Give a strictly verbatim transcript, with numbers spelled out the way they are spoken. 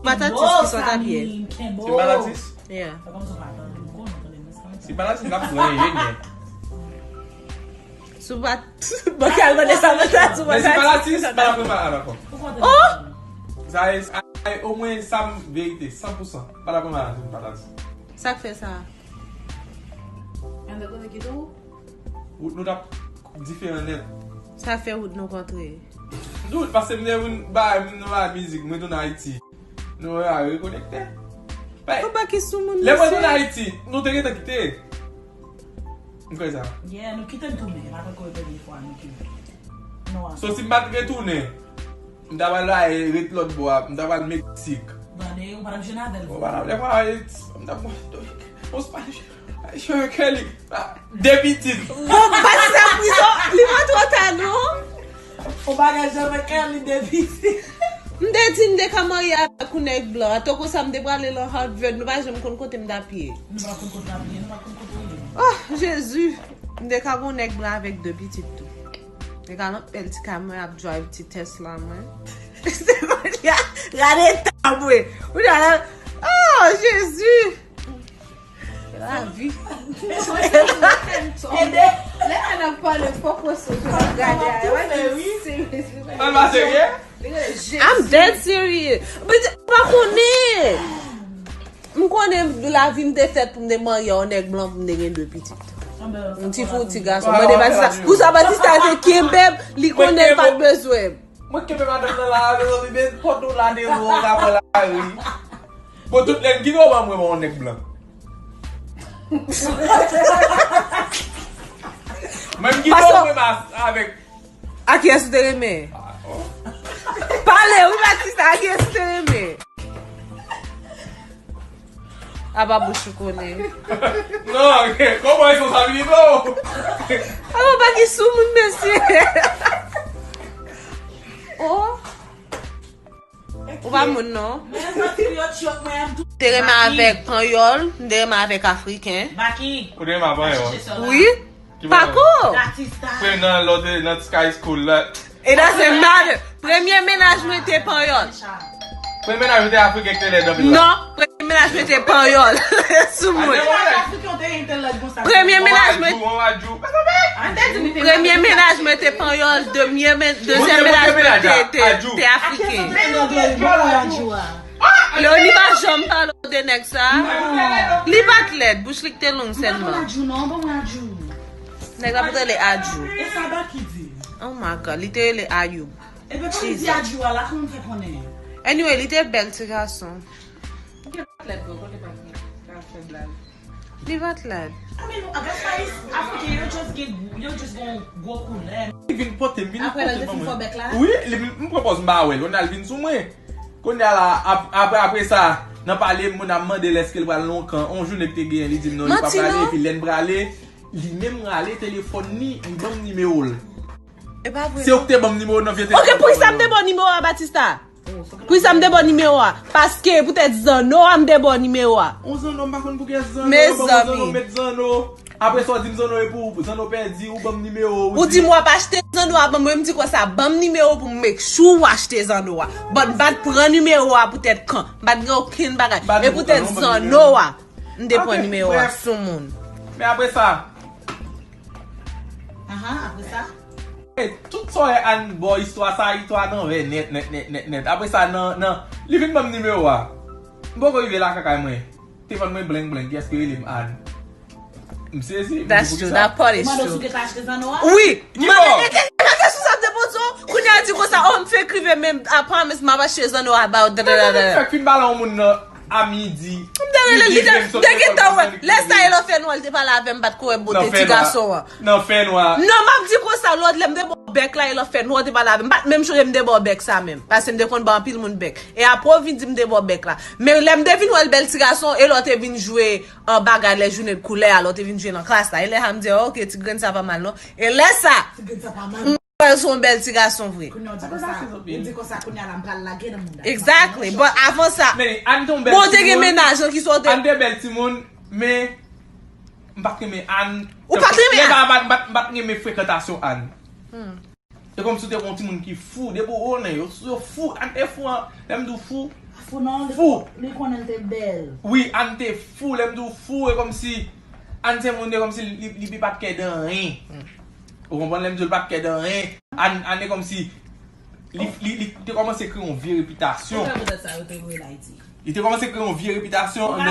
Patatis ki sot apye. Se patatis? Yeah. Se patatis, n ap pran ye, ye. Sou bat. Bon, kal mande sa, mande sa, sou Men se bat. Patatis, pa la pran malad ankò. Oh! Sa e, sa e omwen sa m verite, san pou san. Pa la pran malad, se patatis. Sa k fè sa? An de kote ki tou? Wout nou t ap diferan nèt. Sa fè wout nou kontre. Nou, paske m te vin bay, m nan bay mizik, mwen tounen Ayiti. Nou a rekonekte. Ou pa ki sou moun Lè mwen tounen mesye. Ayiti, nou te gentan kite. M kwè sa. Yeah, nou kite l tounen. N ap ankò premye fwa nou kite. Nou a. So si m pa t retounen, m ta pral la ret lòt bò a, m ta pral Meksik. Gade, ou pa t ap jwenn avè l. Ou pa t ap lè mwen, m ta pral yon Spanish. Sure, Kelly. Ah, de pitit. Bon, pati sa prizon, li pa twò ta non. Ou pa gen janm Kelly de pitit. M te di m te ka marye avèk yon nèg blan. Atò konsa m te prale lan Harvard, nou pa janm konn kote m t ap ye. Nou pa konn kote n ap ye, nou pa konn kote w ye. Oh, Jezi. M te ka gon nèg blan avèk de pitit tou. Te ka nan bèl ti kay mwen ap drive ti Tesla mwen. Gade ta mwen. Ou la, oh, Jezi. La vi. Ede, lè an ap pale fòk wè sou gade a. An pa serye? I'm dead serious. But m pa konnen. M konnen lavi m te fèt pou m te marye yon nèg blan pou m te gen de pitit. Yon ti fou ti gason. Mwen te Batista. Pou sa Batista te kenbe m, li konnen l pa t bezwen m. Mwen kenbe madanm nan la avè l, li men pòt nou la de ou ka pran lari. Bon, tout lè m kite w ban mwen yon nèg blan. Mwen m kite w mwen mas avèk. A kiyès ou te renmen? Pale wi Batista, a kiyès ou te renmen? Apa bouch ou konnen. Non, kòman responsabilite w? Apa pa ki sou moun mesye. Oh. Ou pa moun non. Men zanti yo tchòk mwen an tou. Te renmen avèk panyòl, m te renmen avèk afriken. Baki. Ou te renmen avèk yo? Chèche sa la. Wi. Pako. Batista. Premye nan lòt nan Sky School la. It doesn't matter. Premye mennaj mwen te panyòl. Premye mennaj ou te afriken ki te lèd anpil la. Non, premye mennaj mwen te panyòl. Sou mwen. Afriken te entèlèd konsa. Premye mennaj mwen. Mwen wadjou. Premye mennaj mwen te panyòl, demye men, dezyèm mennaj mwen te, te, te afriken. Leoni pa janm pale de nèg sa. Li pa t lèd, bouch li k te long sèlman. Adjou non, bon adjou. Nèg la pou te rele Adjou. E sa Baki di. Oh my God, li te rele Ayoub. Ebyen pou li di adjou a la, kòman fè konnen? Anyway, li te bèl ti gason. Lèd bro, kote pa ki ka fè blag. Li pa t lèd. I mean, a gade pa is Afriken yo just gen gwo, yo just gen gwo koulè. Li vin pote m, vin Apre la, pote te fin ban fè mwen. bèk la? Wi, li vin, m pran pòz m pa wè l. Kounye a l vin sou mwen. Kounye a la, ap- apre, apre sa, nan pale, moun ap mande l èske l pral nan yon kan. On jounen ki te genyen, li di m non, li pa Manti prale, non. Epi lè n prale, li menm rale telefòn li, li ban m nimewo l. E pa vre. Se ou ki te ban m nimewo nan vye telefòn. Ok, poukisa m te ba w nimewo a, Batista? Poukisa m te ba w nimewo a? Paske poutèt zanno a m te ba w nimewo a. On zanno, m pa konn poukisa zanno, Mezanmi. Yo ban m zanno, met zanno. Apre sa, w di m zanno e pou ou, zanno pèdi, ou ban m nimewo, Ou di m w ap achte zanno a ban mwen, m di konsa, ban m nimewo pou m make sure w achte zanno a. But m pa t pran nimewo a poutèt kan. M pa t gen okenn bagay. E poutèt zanno a, m te pran nimewo a sou moun. Men apre sa, Aha, apre sa? e, tout sa w wè Ann bò istwa sa, istwa nan vè nèt, nèt, nèt, nèt, nèt. Apre sa, nan, nan, li vin ban m nimewo a. M poko rive lakay mwen. Telefòn mwen blenk blenk, kiyès ki rele m Ann? M sezi, m di That's pou true, kisa? That part is Ou mande w si true. w te ka achte zanno a? Wi, Ki mande bò? mete mete sou sa m te poze w. Kounye a di konsa, oh, m fenk rive men I promise m ap achte zanno a ba w. Mwen fèk fin pale yon moun nan a midi. M te rele li te, te gentan wè. Lè sa e lò fè nwa, l te pale avè m, m pa t ko wè bote ti gason an. Nan fè nwa. Non, m ap di konsa, lòt lè m te ba w bèk la, e lò fè nwa, w te pale avè m. M pa t menm chonje m te ba w bèk sa menm. Paske m te konn ba anpil moun bèk. E apre w vin di m te ba w bèk la. Men lè m te vin wè l bèl ti gason, e lò te vin jwe an bagay lè jounen de koulè a, lò te vin jwe nan klas la. E lè sa m di, ok, ti grenn sa pa mal non. E lè sa, Ti grenn sa pa mal. m wè l se yon bèl ti gason vre. Kounye a w di konsa, ou di konsa kounye a la m pral lage nan moun. Exactly. But avan sa, Men Ann te yon bèl bon, w te gen timoun. mennaj lan ki sot. Ann te bèl timoun, men m pa t renmen Ann. Ou pa t renmen Lè Ann? Sa, m pa t, m pa t, m pa t renmen frekwantasyon Ann. Se kòmsi w te yon timoun ki fou, depi w konnen yo, yo fou, Ann te fou an, lè m di w fou, Fou non, li, Fou. Li konnen l te bèl. Wi, Ann te fou, lè m di w fou, e kòmsi Ann se moun de kòmsi li, li, li pa t kè de anyen. Ou konprann lè m di w li pa t kè de anyen. Ann, Ann e kòmsi li, li, li te kòmanse kreye yon vye repitasyon. Se poutèt sa yo te voye l Ayiti. Li te kòmanse kreye yon vye repitasyon.